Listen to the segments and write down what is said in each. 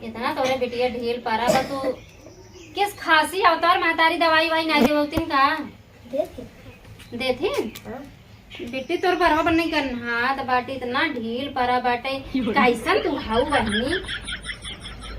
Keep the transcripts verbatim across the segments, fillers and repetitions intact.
इतना तोरे बिटिया ढील परा बा, तू किस खासी अवतार महतारी दवाई वाई नाहीं देवतिन का? देथिन। देथिन? हाँ। बिट्टी तोर बरवा बन्नी गन्हात बाटी, इतना ढील परा बाटे। कैसन तू हऊ बहिनी?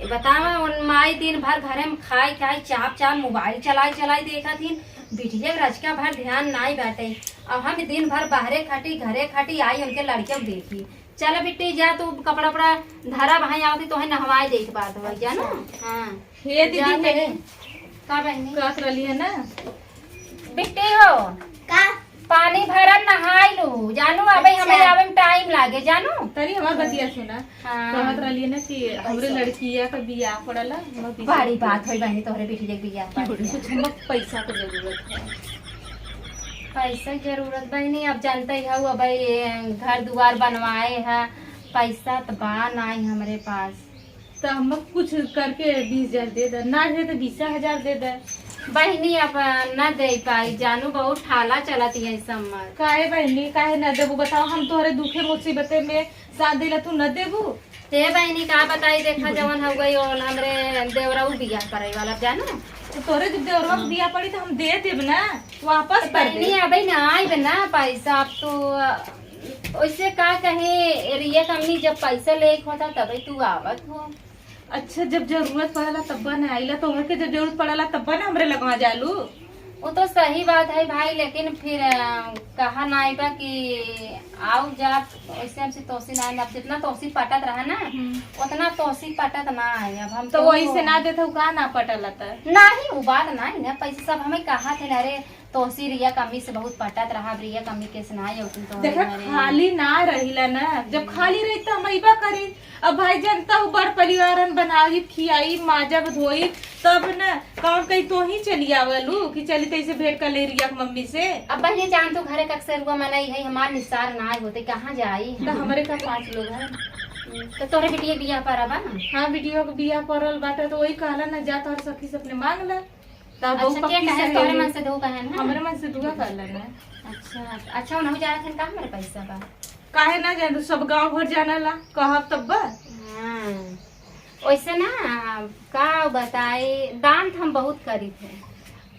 बतावा, उन माई दिन भर घरे में खाई खाई चाप चाप मोबाइल चलाई चलाई देखत हिन। बिटिया के रचका भर ध्यान नाई बाटे। अब हम दिन भर बाहरे खटी, घरे खटी, आई उनके लड़के के देखी। चल बिट्टी, जा तू कपड़ा उपड़ा धरा, भाई आवती तोहे नहवाए देख बात हुआ, जानो? अच्छा। हाँ। हे दीदी, जा हे। तनी। का बहिनी? कहत रहली है ना। बिट्टी हो। का? पानी भरन नहाई लू, जानो? अबे अच्छा। हमें आवे में टाइम लागे, जानो? तनी हमार बतिया सुना। हाँ। कहत रहली है ना कि हमरे पैसा। लड़किया के बियाह पड़ला, हमर बिटिया बड़ी के। बात होई बहिनी, तोहरे बिटिया के बियाह पड़ला। कुछ हमर पैसा के जरूरत है। पैसा के जरूरत बहिनी, अब जानते ही हऊ, अब ये घर दुआर बनवाए है, पैसा त बा नाई हमरे पास। त हम कुछ करके बीस हजार दे दे, ना दे तो बीस हजार दे दे। बहिनी, अब ना दे पाई, जानो, बहुत हाला चलत है इस समय। काहे बहिनी, काहे ना देबू? बताओ, हम तोहरे दुखे मुसीबते में साथ दिला, तू ना देबू? हे बहिनी, का बताई, देखा, जवन हो गई, ओन हमरे देवरा उ बियाह करे वाला, जानो। तो तोहरे जब देवरवा के बियाह पड़ी, तो हम दे देब ना, वापस कर बहिनी, देब। अबे ना आइब ना पैसा, अब तो, अ, वैसे का कहे, रिया कम्मी जब पैसा लेके होता, तबे तू आवत हो। अच्छा, जब जरूरत पड़ेला तब्बा ना आइला, तोहर के जब जरूरत पड़ेला तब्बा ना हमरे लगवा जालू। वो तो सही बात है भाई, लेकिन फिर, अ, कहा ना आइबा कि आओ जा, वैसे हमसे तोसी ना आइला। अब जितना तोसी पटत रहा ना, हम्म। उतना तोसी पटत ना आए। अब हम तो तो वही से ना देत हूँ, का ना पटला त? नहीं, वो बात नहीं ना, पैसे सब हमें कहा थे ना, अरे, तोसी रिया कम्मी से बहुत पटत रहा, अब रिया कम्मी के से ना आए, उतन तो देखा, हमारे खाली ना रहिला ना, जब खाली रही तो हम अइबा करी। अब भाई, जनता हूँ, बड़ परिवारन बनाई, खियाई, माजब, धोई, तब न काम कहीं तो ही चली आवलू कि चली तैसे भेंट कर ले रिया के मम्मी से। अब बहिनी जान, तू घरे कक्सरुआ मनई है, हमार निसार ना होते, कहाँ जाई? तो हमरे का पाँच लोग हैं। तो तोहरे बिटिया बियाह पर बा? हाँ, बिटिया के बियाह परल बाटे, तो वही कहला ना, जा तोहर सखी से अपने मांग ले। तब अच्छा, के कहे, तोहरे मन से दो कहे ना? हमरे मन से दुआ कहला ना। अच्छा, अच्छा, उनहु जानत हन का हमरे पैसा बा? काहे ना जानू, सब गाँव भर जानेला, कहब तब बा। हाँ। वैसे ना, का बताई, दान त हम बहुत करी थे।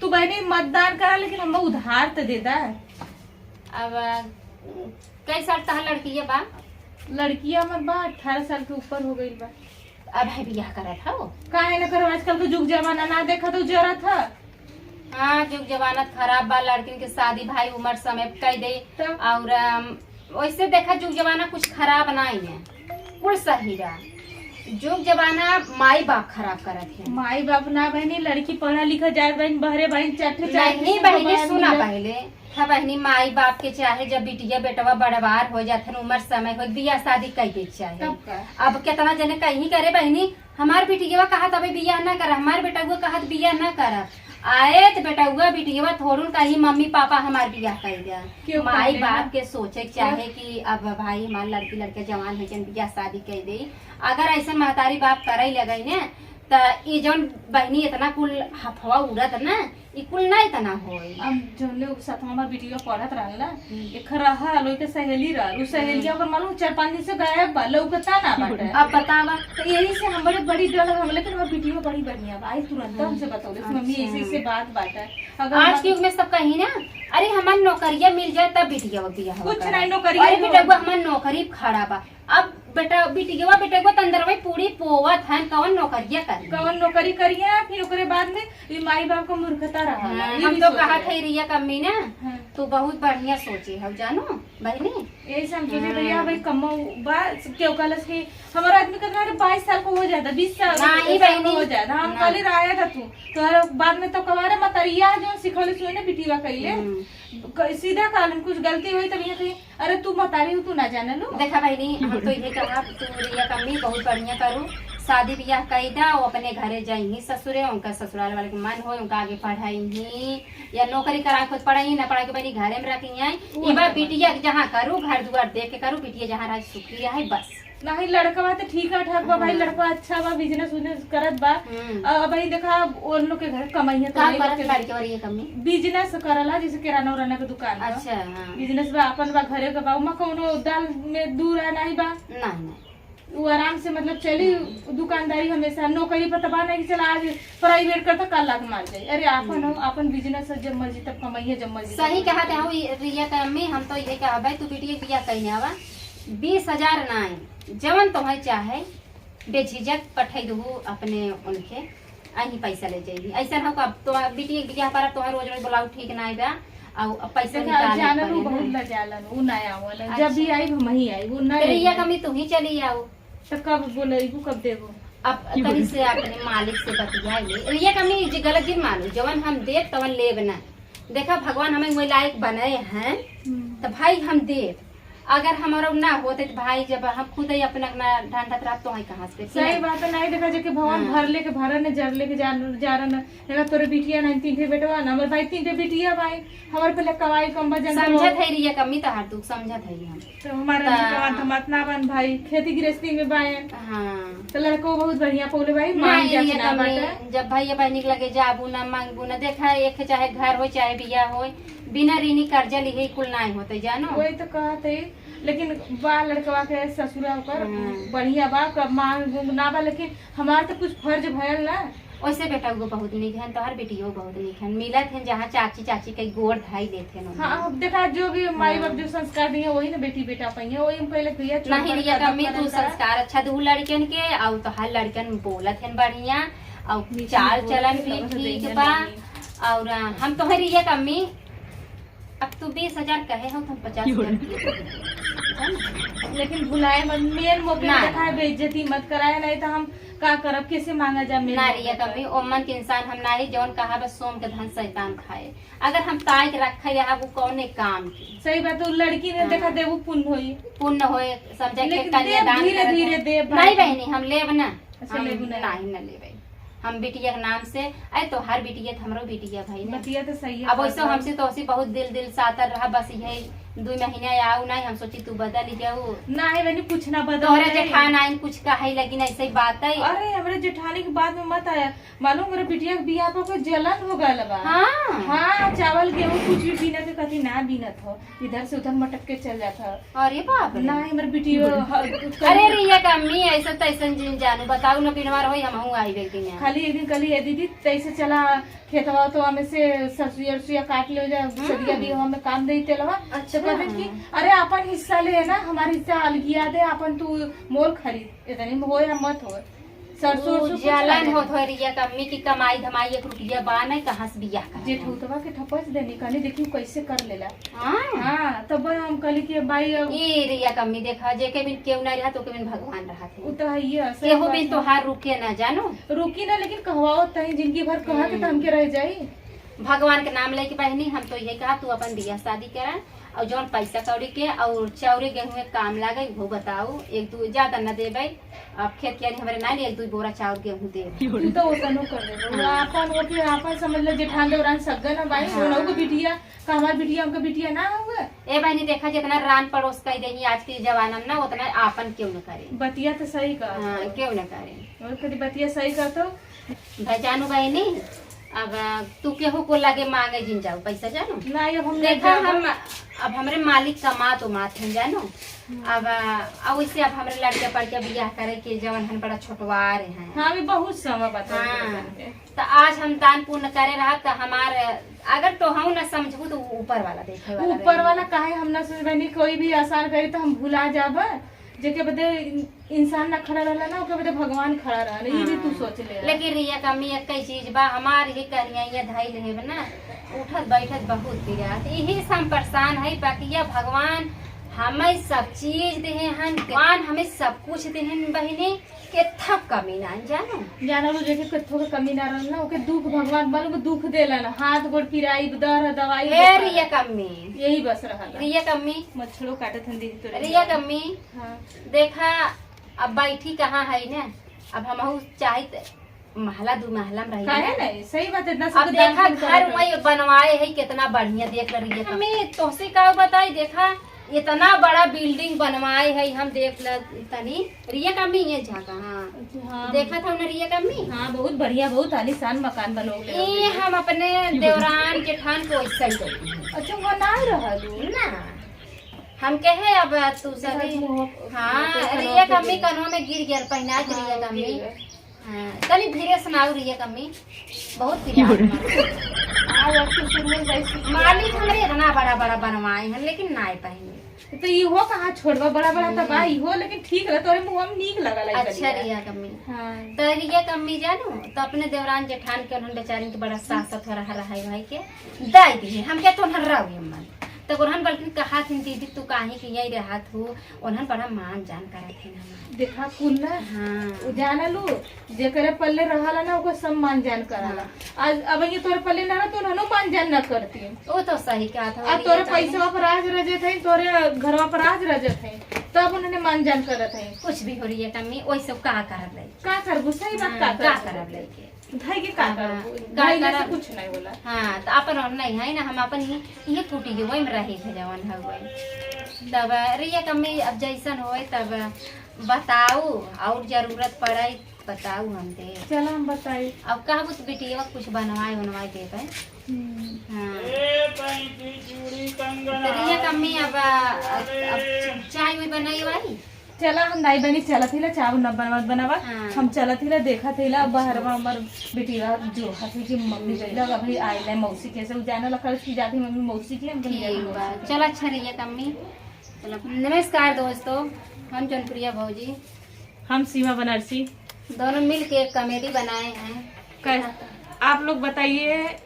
तू बहिनी मतदान करा, लेकिन हम उधार त दे दा। अब, अ, कई साल तहार लड़किया बा? लड़किया हमर बा, अठारह साल के ऊपर हो गइल बा। अब है बियाह करत हौ? काहे न करो, आजकल के जुग जमाना ना देखा तो जरत ह। हाँ, जुग जमाना खराब बा, लड़किन के शादी भाई उम्र समय पे कई दे। तब? और, अम, वैसे देखा, जुग जमाना कुछ खराब नाई है, कुल सही बा। जुग जमाना माई बाप खराब करत है। माई बाप ना बहिनी, लड़की पढ़ा लिखा जाए बहिन, बहरे बहिन, चार ठे, चार ठे नहीं से बहिनी, मोबाइल सुना मिले। पहले, हाँ बहिनी, माई बाप के चाहे जब बिटिया बेटवा बड़वार हो जात है, उम्र समय हो, बियाह शादी कई दे के चाहे। तब का? अब कितना जने कहीं करे बहिनी, हमार बिटिया कहत अबे बियाह ना कर, हमार बेटउआ कहत बियाह ना कर। आए त बेटउआ बिटिया थोड़ुन कही, "मम्मी पापा हमार बियाह कर दे।" क्यों माई कहले बाप ना? के सोचे के चाहे हाँ। कि अब भाई हमार लड़की लड़के जवान है, जन बियाह शादी कर दे। अगर ऐसन महतारी बाप करे लगे ने, त ई जौन बहिनी इतना कुल हफवा उड़त ना, ई कुल ना इतना होई। अब जौन लोग साथ में हमार बिटिया पढ़त रहल ना, हम्म। एक रहा, लोग के सहेली रहल, उ सहेलिया हम्म। ओकर मालूम चार पाँच दिन से गायब बा, लौकता ना बाटे। अब बतावा। तो यही से हमरे बड़ी डर लगा, लेकिन हमार बिटिया बड़ी बढ़िया बा, आई तुरंत हम्म। हमसे बतौले, "मम्मी, अच्छा। ऐसे, ऐसे बात बाटे।" अगर आज हम के युग में सब कही ना, "अरे, हमार नौकरिया मिल जाए, तब बिटिया बियाह कुछ करे।" नहीं, नौकरिया अरे, नहीं बेटा, होई। हमार नौकरी खड़ा बा। अब बेटा, बिटिया, बेटवा तंदरवे पूरी पोवत हन, कौन नौकरिया करी? कौन नौकरी करी है? फिर ओकरे बाद में ई माई बाप का मूर्खता रहा। हाँ, ये हम भी तो सोच कहा रहे। थे रिया कम्मी ना, हाँ। तू बहुत बढ़िया सोचे हो, जानो बहिनी। यही से हम सोचे, हाँ। भैया, भाई, कम्मा बा, केहू कहलस कि हमारा आदमी कहता, "अरे, बाईस साल को हो जाता, बीस साल, नहीं, इक्कीस साल को बहिनी। हो जाता।" हम ना। कहले, "रहे था तू, तोहरा बाद में तो कवारे मतरिया जो सिखौली सुने बिटिया कइले।" हम्म। क-, सीधा कहलन, कुछ गलती हुई तब ये कही, "अरे, तू मतारी हो, तू ना जाने लो।" देखा बहिनी, हम तो ये कहा, तू रिया कम्मी बहुत बढ़िया करू, शादी बियाह कई दा, वो अपने घरे जाई ही ससुरे, उनका ससुराल वाले के मन हो, उनका आगे पढ़ाई ही या नौकरी करा, खुद पढ़ाई ही ना पढ़ाई के बहिनी घरे में रखी आई। वो ई बा ना बिटिया के जहाँ करू, घर दुआर देख के करू, बिटिया जहाँ रहे सुखी रहे, बस। नहीं, लड़कवा तो ठीक है, ठाक बा भाई, हाँ। लड़कवा अच्छा बा, बिजनेस उजनेस करत बा। हम्म। अब भाई देखा, उन लोग के घर कमाई है, तो का वही लोग करत के लड़के और ये कमी? बिजनेस करला, जैसे किराना उराना के दुकान बा। अच्छा, हाँ। बिजनेस बा, अपन बा, घरे के बा, ओमा कौनो दाल में दू राय नहीं बा। नहीं, नहीं। वो आराम से, मतलब, चली। दुकानदारी हमेशा, नौकरी पर तबाह नहीं कि चला आज प्राइवेट करता, कल लात मार जाई। अरे, आपन हो, आपन बिजनेस है, जब मर्जी तब कमाइए, जब मर्जी तब सही कहा थे। हाँ, ये रिया का अम्मी, हम तो ये कहबे, तू बिटिया के बियाह कहीं आवा, बीस हजार ना आए, जवन तुम्हें चाहे, बेझिझक पठाई दहू अपने उनके, अहीं पैसा ले जाइए। ऐसा ना हो, अब तो बिटिया के बियाह पर अब तुम्हें रोज रोज बुलाऊ ठीक ना आइबा, और अब पैसा देखा, निकाले जानल पड़े उ ना। बहुत लजालन, उ ना आवल। अच्छा। जब भी आई, हम ही आई, उ ना तो रिया आई। कमी तू ही चली आओ। तो कब बोलेबू, कब देबू? अब तनी से अपने मालिक से बतिया ले। रिया कमी जे गलत जिन मानो, जवन हम देब तवन लेब ना। देखा, भगवान हमें वही लायक बनाए हैं, हम्म। तो भाई हम देब। अगर हमारा ना होते तो भाई, जब हम खुद ही अपना, अपना ढांढत रहत तो है कहाँ से? सही बात है, नहीं देखा जे कि भगवान हाँ। भर लेके भरन, जर लेके जा, जा रन। देखा, तोरे बिटिया नहीं, तीन ठे बेटवा ना, हमारे भाई तीन ठे बिटिया भाई, हमारे पहले कमाई कम बा, जनता समझत लोग। है रिया कमी तहार दुख, समझत है हम। तो हमारे ता- निकवा धमात ना बन भाई, खेती गृहस्थी में बाए। हाँ। तो लड़को बहुत बढ़िया पौले भाई, मान नहीं, जात ये ना कमी, बाटे। जब भैया बहनी के लगे जाबू ना, मांगबू ना, देखा, एक चाहे घर हो, चाहे बिया हो, बिना ऋणी कर्जा लिहे कुल नाय होते, जानो। वही तो कहत है, लेकिन बा लड़कवा के ससुरा ओकर हाँ। बढ़िया बा, कब मांग गूंग ना बा, लेकिन हमार तो कुछ फर्ज भयल ना। वैसे बेटा वो बहुत नीक है, तोहर बेटियो बहुत नीक है, मिलत है जहाँ चाची, चाची के गोड़ धाई लेत है। हाँ, अब देखा, जो भी माई बाप हाँ। जो संस्कार दिए, वही ना बेटी बेटा पाइए, वही हम पहले भैया चुप नहीं, कर रिया कदम कमी, तू करता। संस्कार अच्छा दू लड़कन के, और तोहर लड़कन बोलत है बढ़िया, और मीठी चाल बोल चलन के भी समझ ठीक देंगे बा। नहीं। और, आ, हम तोहर रिया कमी, अब तू बीस हजार कहे हो, तो हम पचास हजार दिए। लेकिन भुलाए मत, मेन मौके पे ना। दिखाए, बेइज्जती मत कराए, नहीं तो हम का करब, कैसे मांगा जा मेन ना मौके रिया पे? कमी, ओमन के इंसान हम ना ही, जौन कहा बस सोम के धन शैतान खाए। अगर हम ताई के रखे रहा, वो कौने काम की? सही बात, वो लड़की ने हाँ। देखा दे, वो पुण्य होई। पुण्य होए, समझे के लेकिन देव कन्यादान धीरे करे धीरे तो। देव भाई। नहीं बहनी, हम लेब ना। अच्छा, हम लेबू ना। नहीं, ना लेबे। हम बिटिया के नाम से, अरे तोहार बिटिया तो हमरो बिटिया भाई ना। बतिया तो सही है, अब वैसे बात। हमसे तो ऐसी बहुत दिल, दिल सातर रहा, बस यही दो महीना आऊ नहीं, हम सोची तू बदल जाऊ। ना है बहनी, कुछ ना बदल तोहरे नहीं। जेठान आइन कुछ कहे लगी ना, ऐसे ही बात है। अरे, हमरे जेठानी के बात में मत आया, मालूम, मेरे बिटिया के बियाह पर कोई जलन हो गल बा। हाँ। हाँ, चावल गेहूं कुछ भी बीने के कथी ना बीनत हो, इधर से उधर मटक के चल जात हो। अरे बाप रे। ना, हमर बिटिया हो, ह-, अरे रिया कमी, ऐसा तैसन जिन जानू, बताऊ न बिनवार होई, हमहू आई बेटी ने। खाली एक दिन कहली, "ए दीदी, तैसे चला खेतवा तो हमें से सरसुया, सरसुया काट ले जा, हम्म। सदिया बियाह में काम दे तेलवा।" अच्छा। तो कहते कि, "अरे अपन हिस्सा ले ना, हमार हिस्सा अलगिया दे, अपन तू मोल खरीद, इतनी में होए या मत होए।" सरसों, ऊ सरसों कुछ जलन ना होत होई रिया कम्मी की कमाई धमाई एक रुपया बा नहीं, कहाँ से बियाह करा जेठ जाए? उतवा के ठपस देनी, कहनी देखी कैसे कर लेला। हाँ। हाँ, तब हम कहली कि भाई अब ए रिया कम्मी देखा, जेके बिन केहू नहीं रहा, तो के बिन भगवान रहा थे। उ तो है ये, सही केहू बात बिन है। तोहार रुके ना जानो। रुकी ना, लेकिन कहवाओ तही जिंदगी भर कहा के तो हम्म। हमके रह जाई। भगवान के नाम लेके बहनी, हम तो ये कहा तू अपन बियाह शादी करा, और जौन पैसा कौड़ी के और चाउरे गेहूं में काम लागे, वो बताओ। एक दू ज्यादा न देबे, अब खेत कियारी हमरे ना, एक दू बोरा चाउर गेहूं देबे। तू तो ओतनो कर देबे। हाँ। आपन ओके, आपन समझ ले, जेठान देवरान सग्गन है भाई, हाँ। उनहु के बिटिया, का हमार बिटिया, उनका बिटिया ना हुए? ए बहनी, देखा, जितना रान पड़ोस कह देही आज के जमाना में ना, उतना आपन क्यों न करे। बतिया तो सही कहा हाँ, तो। क्यों न करे। और कभी बतिया सही कहा तो। भाई जानू बहनी, अब तू केहू को लगे मांगे जिन जाओ पैसा, जानू? ना, ये हम देखा, ना हम, अब हमरे मालिक कमात उमात हैं, जानू? हम्म। अब, अब वैसे अब हमरे लड़के पड़ के बियाह करे के जवन हन बड़ा छोटवार हैं। हाँ, अभी बहुत समय बता हाँ। तो आज हम दान पुण्य करे रहा तो हमार, अगर तो हम ना समझबू तो ऊपर वाला देखे वाला ऊपर रहे। वाला काहे हम ना समझ बनी, कोई भी एहसान करी तो हम भुला जाबा, जेके बदे इंसान ना खड़ा रहला ना, ओके बदे भगवान खड़ा रहला, ये भी तू हाँ। सोच ले। लेकिन रिया कम्मी एक ही चीज बा, हमार ये करिया ये धइल है ना, उठत बैठत बहुत पिरात, यही से हम परेशान है। बाकी ये भगवान हमें सब चीज देहे हन, भगवान हमें सब कुछ देहे हन बहिनी, केथा कमी ना जानो। जानो लो, जेके केथो के कमी ना रहल ना, ओके दुख भगवान बल में दुख देला ना, हाथ गोड़ पिराई, दर दवाई, ए रिया कम्मी। यही बस रहल। रिया कम्मी। मच्छरों काटत हन दीदी तोरे। रिया कम्मी। हाँ। देखा, अब बैठी कहाँ है ना, अब हमहू चाहित महला दू महला में रही काहे ना। नहीं? सही बात है, इतना अब सब देखा, दान पुण्य घर करे वही बनवाए है, कितना बढ़िया, देख ले रिया कम्मी। मम्मी, तोहसे का बताई, देखा, इतना बड़ा बिल्डिंग बनवाए है, हम देख ल तनी। रिया कम्मी ये झाका, हाँ। हाँ। देखा था ना रिया कम्मी? हाँ, बहुत बढ़िया, बहुत आलीशान मकान बनौले ए, हो। हम अपने देवरान जेठान को ऐसा ही कहते हैं। अच्छा, वहाँ ना रहलू? ना। हम कहे अब तू देखा सही। मुँह, हाँ, मुँह अरे कनवा ये के कमी गिर। कनवा में गिर गया, पहनाए के हाँ, लिए कमी। गिर गया। हाँ, तनी धीरे सुनाओ रे ये कमी। बहुत पिरात मालिक। आज अब तो सुनने जैसी मालिक हमरे इतना बड़ा बड़ा बनवाए हैं, लेकिन नाय पहने। तो इहो कहाँ छोड़बा, बड़ा बड़ा तो बा हम्म। इहो, लेकिन ठीक रहे, तोरे मुँह में नीक लगल है अच्छा करिया। रिया कमी। हाँ। तो रिया कमी जानू, तो अपने देवरान जेठान के उन्हन बेचारिन के बड़ा सास थोड़ा हरा है भाई के दाई दी है। हम क्या तो हर्रा हुई अम्मा। तो उन्हन बल्कि कहा थी, "दीदी तू काहे के यही रहत हो?" उन्हन बड़ा मान जान करत है हमार। देखा कुल ना, हाँ। उ जाना लू, जेकरे पल्ले रहाला ना, ओकर सब मान जान कराला। हाँ। आज अब ये तोरे पल्ले ना रहत, तो उन्हनो मान जान ना करती। वो तो सही कहा था, आ ये तोरे तो पैसवा पर राज रजत है, तोरे घरवा पर राज रजत है, तब उन्होंने मान जान करत है। कुछ भी हो रही है कमी, वही सब का करब ले? का करबू? सही बात हाँ, का का करबू? करब लेके? धई के का हाँ, करबू? का धइले से करब? कुछ नहीं होला। हाँ, तो अपन और नहीं है ना, हम अपन ही, ये कुटी के वही में रही थे जवन है वही। तब रिया कमी अब जैसन होए तब बताऊ, और जरूरत पड़े बताऊ हमके। चला हम बताई। अब कहबू तो बिटिया कुछ बनवाए उनवाए देबे। हम्म। हाँ। ए पैंती चूड़ी कंगन तो रिया कमी अब, अब, अब चाय भी बनाई वाली। चला हम दाई बनी चलत हिला, चाय न बनवा बनवा। हाँ। हम चलत हिला, देखत हिला, बहरवा हमर बिटिया जो हाथी की मम्मी गइला, अभी आई ले मौसी के से, उ जाने लगा कि जाती मम्मी मौसी की, हम कहली, ठीक "जाती बा, मौसी के।" चला अच्छा रिया कमी। चलो, नमस्कार दोस्तों, हम जौनपुरिया भौजी। हम सीमा बनारसी। दोनों मिल के एक कॉमेडी बनाए हैं। कैस-, आप लोग बताइए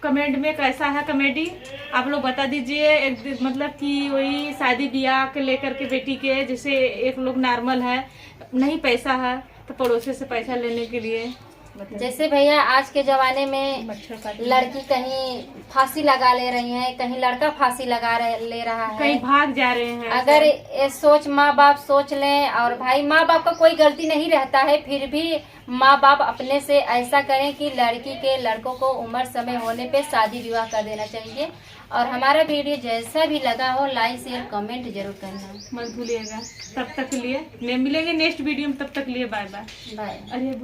कमेंट में कैसा है कॉमेडी, आप लोग बता दीजिए। एक दि-, मतलब कि वही शादी ब्याह के लेकर के बेटी के, जैसे एक लोग नॉर्मल है, नहीं पैसा है तो पड़ोसी से पैसा लेने के लिए, मतलब जैसे भैया आज के जमाने में मच्छर काट लिया। लड़की कहीं फांसी लगा ले रही है, कहीं लड़का फांसी लगा रहे, ले रहा है। कहीं भाग जा रहे हैं अगर ऐसे। ये सोच माँ बाप सोच लें, और भाई माँ बाप का कोई गलती नहीं रहता है, फिर भी माँ बाप अपने से ऐसा करें कि लड़की के लड़कों को उम्र समय होने पे शादी विवाह कर देना चाहिए। और हमारा वीडियो जैसा भी लगा हो, लाइक शेयर कमेंट जरूर करना। मत भूलिएगा। तब तक के लिए मैं मिलेंगे नेक्स्ट वीडियो में, तब तक के लिए बाय बाय। बाय। अरे